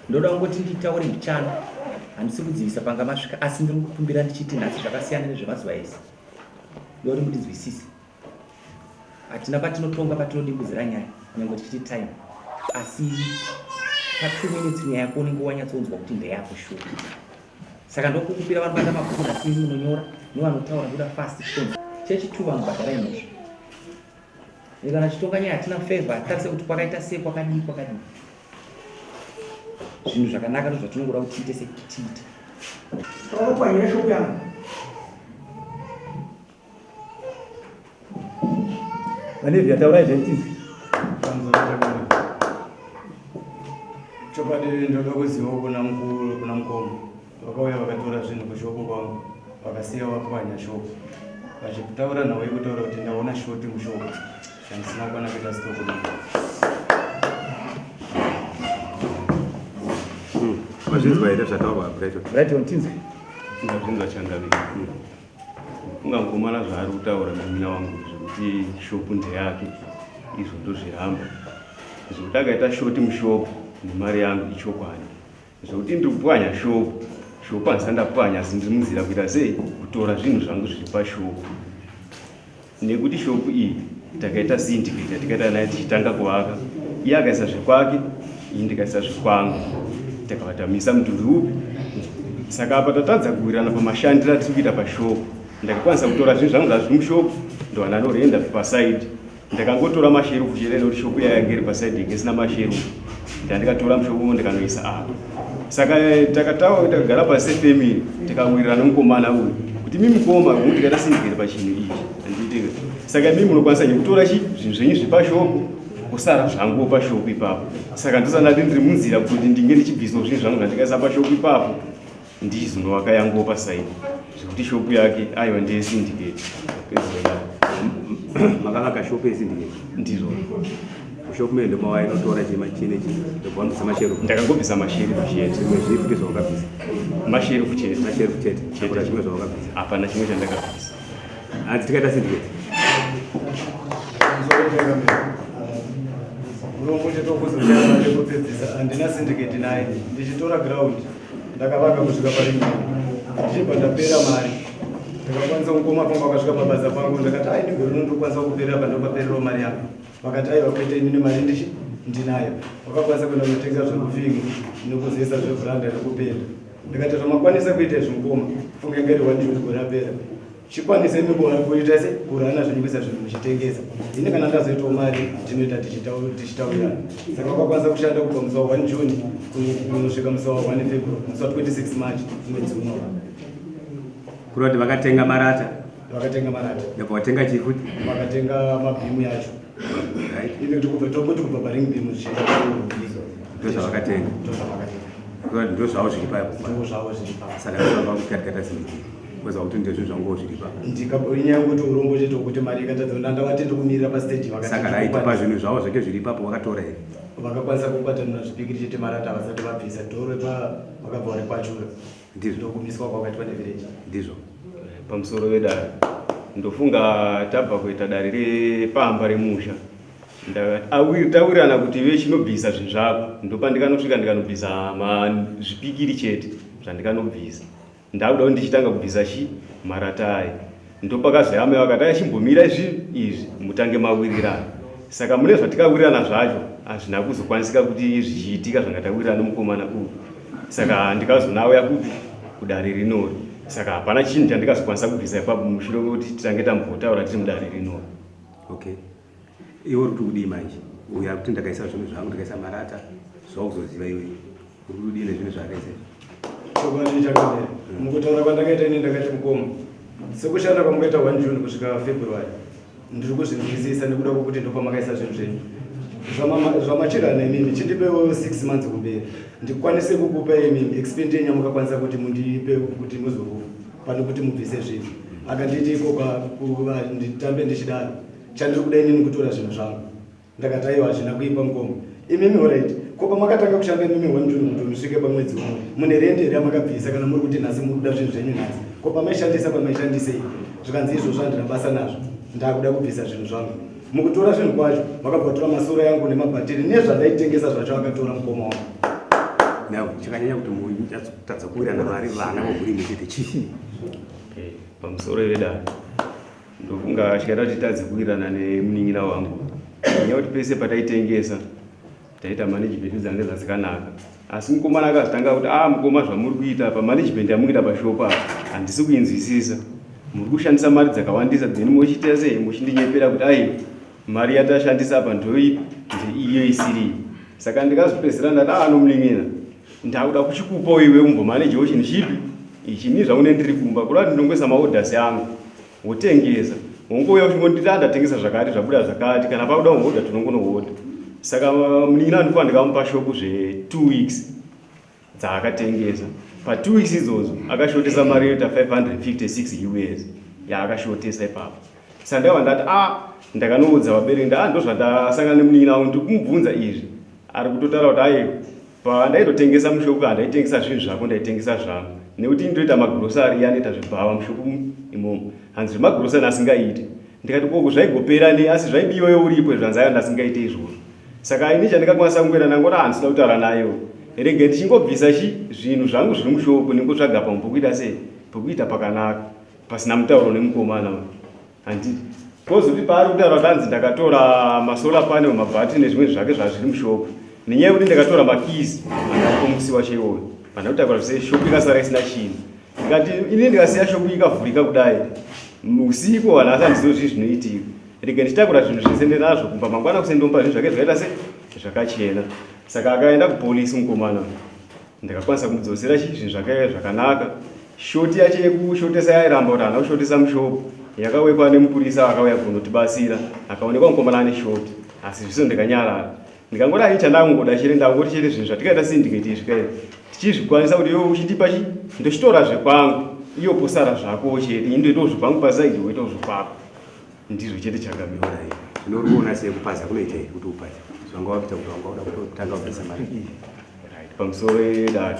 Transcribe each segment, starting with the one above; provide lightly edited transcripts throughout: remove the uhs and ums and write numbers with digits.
Ndoda kungoti nditaure mbichana, handisi kudzivisa panga masvika, asi ndiri kukumbira ndichiti nhasi zvakasiyana nezvemazuva ese. Ndoda kuti mundinzwisise. Hatina patinotonga patinodimbudzira nyaya nyangwe tichiti time asi pa two minutes nyaya yako unenge wanyatsonzwa kuti ndeyako shuwa. Saka ndokukumbira vanobata mabhuku nhasi imi munonyora nevanotaura ndoda fast titonzwa. Chechi two vanhu bhadharai mhosva. Kana chitonga nyaya hatina favor hatitarise kuti kwakaita sei kwakadii kwakadii. Zvinhu zvakanaka ndozvatinongoda kuti tiite sei tiite. Wakapwanyira shop yangu. Vanevhi taurai zvaitizwi. Chokwadi ndoda kuziva kuna mukuru kuna mukoma vakauya vakatora zvinhu kushopo kwangu vakasiya vapwanya shopo vachitaura nhau yekutaura kuti ndaona shoti mushopo zvandisina kukwana kuita stoko. Mazvinzwa here zvataurwa Brighton? Brighton tinzwe. Ndazvinzwa changamire. Funga mukomana zvaari kutaura munin'ina wangu zvekuti shopu ndeyake izvo ndozviramba. Zvekuti akaita shoti mushopu nemari yangu ichokwadi. Zvekuti ndiri kupwanya shopu, shopu handisati ndapwanya asi ndiri munzira kuita sei kutora zvinhu zvangu zviri pashopu. Nekuti shopu iyi takaita syndicate yatikaita naye tichitanga kuvaka. Iye akaisa zvekwake, ini ndikaisa zvekwangu. Takabva tamisa mudhuri upi. Saka apa tatadza kuwirirana pamashandiro atiri kuita pashopu. Ndakakwanisa kutora zvinhu zvangu zvazviri mushopu ndova ndanorenda pasaidi. Ndakangotora masherufu chete nekuti shopu iya yange iri pasaidi yange isina masherufu. Ndandikatora mushopu ndikanoisa apa. Saka eh, takataura takagara pasi sefamily tikawirirana nemukomana uyu kuti imi mukoma uyu tikaita syndicate pachinhu ichi handiti saka imi munokwanisa nyi kutora chi zvinhu zvenyu zviri pashopu kusara zvanguwo pashopu ipapo saka ndosandati ndiri munzira kuti ndinge ndichibvisawo zvinhu zvangu zvandikaisa pashopu ipapo Ndichizonovaka yanguwo pasaidi zvekuti shopu yake aiwa ndeye syndicate. Makavaka shopu yesyndicate? Ndizvo. Mushopu mene ndomawainotora chima chine chi ndobva wabvisa masherufu. Ndakangobvisa masherufu chete. Zvimwe zvii futi zvawakabvisa? Masherufu chete. Masherufu chete. Chete. Hakuna zvimwe zvawakabvisa? Hapana chimwe chandakabvisa. Hanzi tikaita syndicate. Urombo chete wekuzoshanda ndekupedzisa handina syndicate naye ndichitora ground Ndakavaka kusvika pari ndichibva ndapera mari ndakakwanisa kukoma pangu vakasvika pabasa pangu ndakati ai ndigore rino ndokwanisa kuperera pandopapererawo mari yangu vakati aiwa kwete inini mari ndichi ndinayo vakakwanisa kuenda kunotenga zverufingi nokuzesa zvebranda nekupenda ndikati zvamakwanisa kuita izvi mukoma funga inga iri one june gore rapera Chikwanise imi kuita se kurana zvenyu kuisa zvinhu muchitengesa. Ini kana ndazoitawo mari tinoita tichitaurirana. Saka wakakwanisa kushanda kubva musi wa 1 June kunosvika musi wa 1 February, musi wa 26 March mwedzi uno. Kureva kuti vakatenga marata. Vakatenga marata. Ndobva vatenga chii futi? Vakatenga mabhimu yacho. Right. Ini kuti kubva tongoti kubva paring beam zvichienda ku Ndozvavakatenga. Ndozvavakatenga. Ndozvavo zviri papo. Ndozvavo zviri papo. Saka ndozvava kuti sindikiti. Kweza kuti ndezvinhu zvangu zviri pa. Ndikainyaya yekuti urombo chete wekuti mari ikatadza ndandavati ndikumirira pastage vakati. Saka right pazvinhu zvavo zvake zviri ipapo vakatora here? Vakakwanisa kubatanura zvipikiri chete mari ati havasati vabvisa dhoro pa vakabva varikwachura. Ndizvo. Ndokumiswa kwakaitwa nevillage. Ndizvo. Pamusoro vedare ndofunga tabva kuita dare repamba remusha tawirirana kuti iwe chinobvisa zvinhu zvako ndopandikanosvika ndikanobvisa zvipikiri chete zvandikanobvisa Ndakuda kuti ndichitanga kubvisa chi marata aye. Ndopakazouya amai vakati aya chimbomira izvi izvi mutange mawirirana. Saka mune zvatikawirirana zvacho hazvina kuzokwanisika kuti zvichiitika zvanga tawirirana nemukomana uyu. Saka ndikazoona auya kupi kudare rinori. Saka hapana chinhu chandikazokwanisa kubvisa ipapo mushure mekuti titange tambotaura tiri mudare rinori. Okay. Iwe uri kuti kudii manje? Uyu ari kuti ndakaisa zvinhu zvangu ndikaisa marata zvakuzoziva iwe. Uri kudii nezvinhu zvaakaisa izvi? Chokwadi chakamira. Mukutaura kwandakaita ini ndakati mukoma. Sekushanda kwamukaita 1 June kusvika February ndiri kuzvinzwisisa nekuda kwokuti ndopamakaisa zvinhu zvenyu zvamachirana imimi chindipewo 6 months kumberi ndikwanise kukupa imimi expendi yenyu yamukakwanisa kuti mundipe kuti muzorufu pane kuti mubvise zvinhu akanditi ikoka nditambe ndichidaro chandiri kuda inini kutora zvinhu zvangu Ndakati aiwa hazvina kuipa mukoma. Imimi horaiti ko pamakatanga kushanda imimi one June kuti musvike pamwedzi uno mune rent here yamakabvisa kana muri kuti nhasi muri kuda zvinhu zvenyu nhasi ko pamaishandisa pamaishandisei zvikanzi izvozvo handina basa nazvo ndakuda kubvisa zvinhu zvangu mukutora zvinhu kwacho vakabva vatora masoro yangu nemabhatiri nezvandaitengesa zvacho akatora mukoma wangu. Now chakanyanya kuti munyatsotadza kuwirirana vari vana vomhuri imwe chete chii? Eh, pamusoro vedare Ndofunga chikaita kuti titadze kuwirirana nemunin'ina wangu nyaya kuti pese pataitengesa taita management dzange dzadzikanaka asi mukomana akazotanga kuti ah mukoma zvamuri kuita pa management yamukuita pashopo apa handisi kuinzwisisa muri kushandisa mari dzakawandisa then mochiita sei muchindinyepera kuti aiwa mari yatashandisa apa ndoipi ndeiyo isiriyo saka ndikazopedzisira ndati ah nomunin'ina ndakuda kuchikupawo iwe umbomanejewo chinhu chipi ichi ini zvangu nendiri kumba kuda kuti ndinongoisa maorders angu wotengesa wongouya uchingonditi andatengesa zvakati zvabuda zvakati kana pakuda kuhodha tinongonohodha saka munin'ina andifa ndikamupa shopu zve two weeks dzaakatengesa pa two weeks idzodzo akashotesa mari yoita 556 us yaakashotesa ipapo saka ndakabva ndati a ah, ndakanoudza vabereki nda ah, ndozvandasangana nemunin'ina wangu ndikumubvunza izvi ari kutotaura kuti aiwa Pandaitotengesa mushopu handaitengesa zvinhu zvako ndaitengesa zvangu nekuti ndoita magrosari iye anoita zvibhawa mushopu imomo hanzi zvemagrosari asingaite ndikati koko zvaigopera nei asi zvaibiwa iwe uripo izvo hanzi aiwa ndasingaite izvozvo saka ini chandingakwanisa kungoita ndangoti handisida kutaura nayo rege ndichingobvisa chi zvinhu zvangu zviri mushopu ndingotsvaga pamwe pokuita sei pokuita pakanaka pasina mutauro nemukomana uyu Handiti kozoti paari kutaura kuti hanzi ndakatora masolar panel mabhatiri nezvimwe zvake zvazviri mushop nenyaya yekuti ndakatora makeys andaiko musi wacho iwoyo pana kutakura zvese shop ikasara isina chinhu ndikati ini ndikasiya shop ikavhurika kudai usiku vanhu asi handizivo zvii zvinoitika rege ndichitakura zvinhu zvese ndinazvo kumba mangwana kuseni ndomupa zvinhu zvake zvakaita se zvakachena saka akaenda kupolisi mukomana Ndakakwanisa kumudzosera chi zvinhu zvake zvakanaka. Shoti yacho yekushotesa yairamba kuti haana kushotesa mushopu yakawekwa nemupurisa akauya kunotibatsira akaonekwa mukomana ane shoti asi zviso ndikanyarara ndikangoti ayi chandakungoda chete ndakungoti chete zvinhu zvatikaita syndicate izvi kai tichizvikwanisa kuti iwe uchindipa chi ndochitora zvekwangu iyo posara zvako chete ini ndoitawo zvekwangu pasaidi woitawo zvekwako Ndizvo chete changamire. Alright. Zvino uri kuona sei kupaza kunoita here kuti upaze? Zvanga wakuita kuti wanga uda kutotanga kubvisa mari iyi. Right. Pamusoro yedare.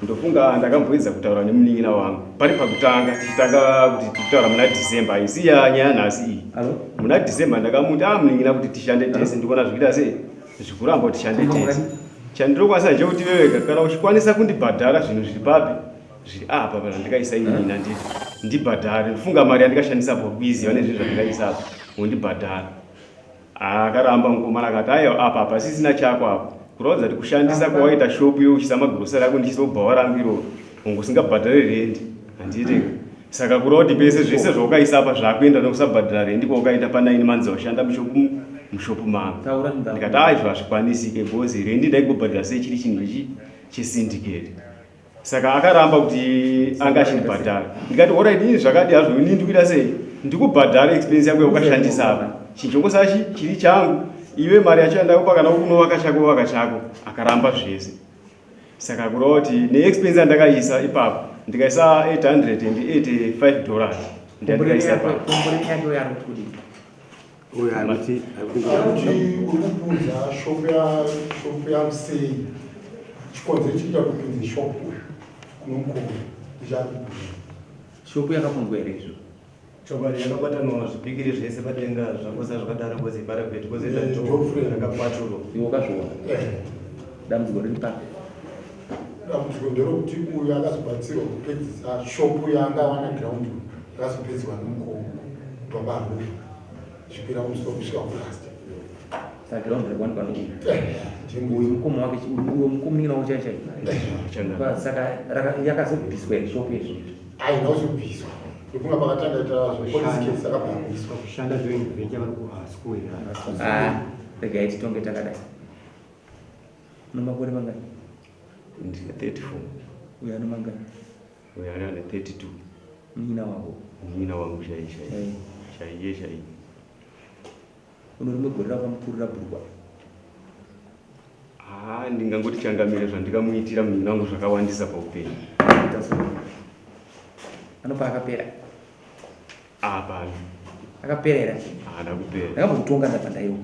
Ndofunga ndakamboedza kutaura nemunin'ina wangu. Pari pakutanga tichitanga kuti tikutaura muna December. Haisi ya nyaya nhasi iyi. Hello? Muna December ndakamuti ah munin'ina kuti tishande tese ndikuona zvikuita sei? Zvikuramba kuti tishande tese. Chandinokwanisa ndechekuti wewega kana uchikwanisa kundibhadhara zvinhu zviri papi zviri apa pana ndikaisa inini handiti ndibhadhare ndofunga mari yandikashandisa apo kuiziva nezvinhu zvandikaisa apa wondibhadhara akaramba mukomana akati aiwa apa hapasisina chako apa kuratidza kuti kushandisa kwawaita shopu yo uchisa magirosari ako ndichisobhawa rangu iroro unge usingabhadhare rendi handiti saka kureva kuti pese zvese zvaukaisa apa zvakuenda nekusabhadhara rendi kwaukaita panaini manzi washanda mushopu mushopu mangu ndikati aizvo hazvikwanisike because rendi ndaigobhadhara sei chiri chinhu ichi chesyndicate Saka akaramba kuti anga achindibhadhara. Ndikati alright ini zvakadi hazvo ini ndikuita sei? Ndikubhadhara expense yako yaukashandisa apa. Chinchongosa chi chiri changu. Iwe mari yacho yandakupa kana ukunovaka chako vaka chako. Akaramba zvese. Saka kureva kuti neexpense yandakaisa ipapo ndikaisa 885 dollars. Ndandikaisa ipapo. Komboreni yacho yari kuti kudii? Uyo ari kuti ari kuti uri kupunza shop ya shop yangu sei chikonzero chikuita kupinze shop uyu kuno mukoma ndichari kupunza Shopu yakapunzwa here izvo? Chokwadi yakabatanwa zvipikiri zvese padenga zvakosa zvakadaro kozi parapet kozoita Eh, door door frame. rakakwachurwa. Iwe wakazviona? Eh. Dambudziko riri papi? Dambudziko nderokuti uyu akazobatsirwa kupedzisa shopu yaanga awana ground yakazopedzwa nemukoma kubva paroof ichikwira kumusoro kusvika kulast. Saka ground rekuwanikwa neuyu. Uyu mukoma wake uyu munin'ina wako chaiye chaiye. Saka yakazobviswa here shopu yezvo? Haina kuzobviswa. Ndofunga pakatanga ita zvepolice case akabva abviswa. Kushanda joint venture vari kuaschool here? Ah, regai titonge takadai. Una makore mangani? Ndine 34. Uyo ane mangani? Uyo ane 32. Munin'ina wako. Munin'ina wangu chaiye chaiye. Chaiye chaiye. Uno rimwe gore rakamukurira bhurukwa. Ah, ndingangoti changamire zvandikamuitira munin'ina wangu zvakawandisa paupenyu. Anopa akapera. Hapana. Akapera here? Haana kupera. Ndakambokutonga ndabva ndaiwa.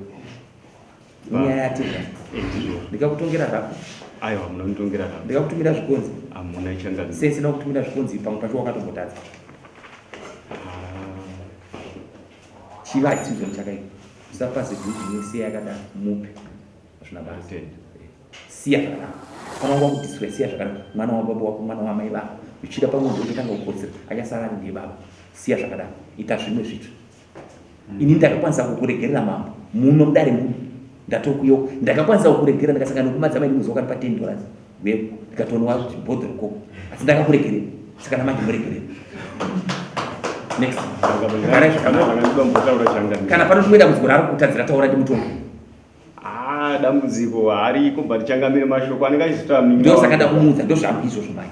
Nyaya yatega. Eh, ndizvo. Ndikakutongera rapo. Aiwa, hamuna kunditongera rapo. Ndikakutumira zvikonzi. Hamuna changamire. Sei sina kutumira zvikonzi pamwe pacho wakatombotadza. Chiva hachisi chinhu chakaipa. Usapase juju yese yakadaro mupe. Hazvina basa. Siya zvakadaro. Kana wanga wakudiswa siya zvakadaro. Mwana wababa wako, mwana wamai vako. Uchida pamwe ndochatanga kukotsira. Achasara ari ndiye baba. Siya zvakadaro. Ita zvimwe zvitsva. Ini ndakakwanisa kukuregerera mambo. Muno mudare muno. Ndatokuyo. Ndakakwanisa kukuregerera ndikasangana nekumadzamai ndimwe zuva wakanipa 10 dollars. Wepo. Ndikatonwa chibhodhoro koko. Asi ndakakuregerera. Saka namanje muregerera. Next. Garai zvakanaka. Kana pano rimwe dambudziko raari kutadzira taura ndimutongi. Ah, dambudziko hariko but changamire mashoko anenge achizotaura minga. Ndosaka ndakumuudza ndozvangu izvozvo manje.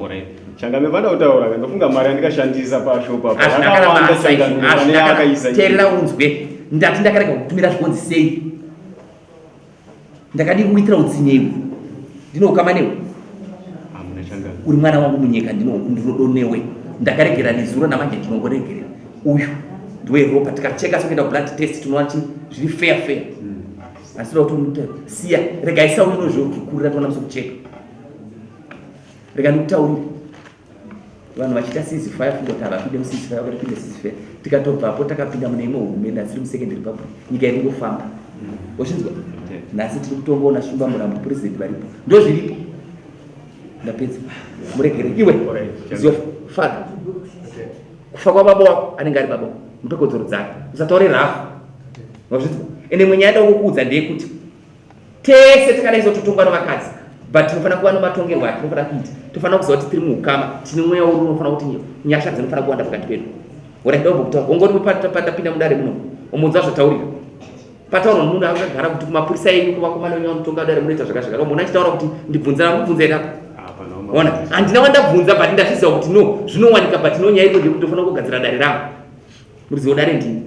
Alright. Changamire vada kutaura ka ndofunga mari yandikashandisa pashop apa. Hazvina kana Yakawanda basa izvo. changamire pane Hazvina kana yaakaisa. teerera unzwe. Ndati ndakarega kutumira zvikonzi sei? Ndakadii kuitira utsinye iwe? Ndine ukama newe? Hamuna changamire. Uri mwana wangu munyika ndino ndinodo newe. Ndakaregera nezuro namanje ndinongoregerera. Uyu ndiwe ropa tikacheka sokuenda kublood test tinoona chi zviri fair fair. Asi toda kuti umuite siya rega isa uyu unozvokurira toona musokucheka. Rega ndikutaurire. Vanhu vachiita ceasefire funga kuti havapinde muceasefire vakatopinda ceasefire tikatobvapo takapinda mune imwe hurumende asiri musecond republic nyika iri kungofamba wachinzwa nhasi tiri kutongoona shumba murambo president varipo ndozviripo ndapedza muregere iwe is your father kufa kwababa wako anenge ari baba mupe kodzero dzake usataure rafu wazvinzwa ende imwe nyaya ndakukuudza ndeyekuti Tese takadai so totongwa nevakadzi but tinofanira kuva nematongerwo atinofanira kuita. Tofanira kuziva kuti tiri muukama, tine mweya uri unofanira kuti nyasha dzinofanira kuwanda pakati pedu. Ora ndobva kutaura ongori pandapinda mudare muno omuudza zvataurira. Pataurwa nomunhu akagara kuti kumapurisa enyu kuvakomana venyu vanotonga dare munoita zvakazvakadai. Munhu achitaura kuti ndibvunza ndamubvunza here apa? Ona handina wandabvunza but ndazviziva kuti no zvinowanika but no nyaya iripo ndeyekuti ndofanira kugadzira dare rangu. Muridzi wedare ndini.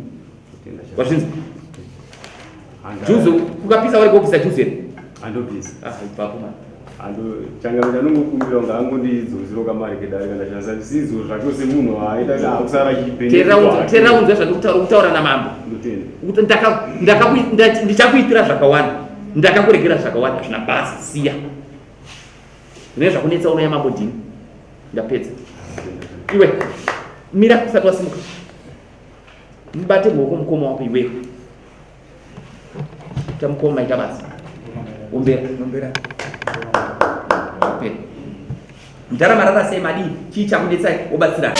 Wazvinzwa? Juzu kukapisa uri kubvisa juzu here? Andobvisa. Ah, ibvapo mani. Ando changamira anongokumbira kunge angondidzosero kamari kedare kana shandisa zvisizvo zvachose munhu aita seakusara chibheni. Teerera unzwe, teerera unzwe zvandikutaura kutaura namambo. Ndotenda. Kuti ndaka ndaka ndichakuitira zvakawanda. Ndakakuregera zvakawanda zvina basa siya. Zvine zvakunetsa unoya mambo ndini. Ndapedza. Iwe mira usati wasimuka. Mubate ruoko mukoma wako iwewe. Ita mukoma ita basa. Ombera, ombera. Pera. Mudhara marara sei madii? Chii chakunetsai? Obatsira.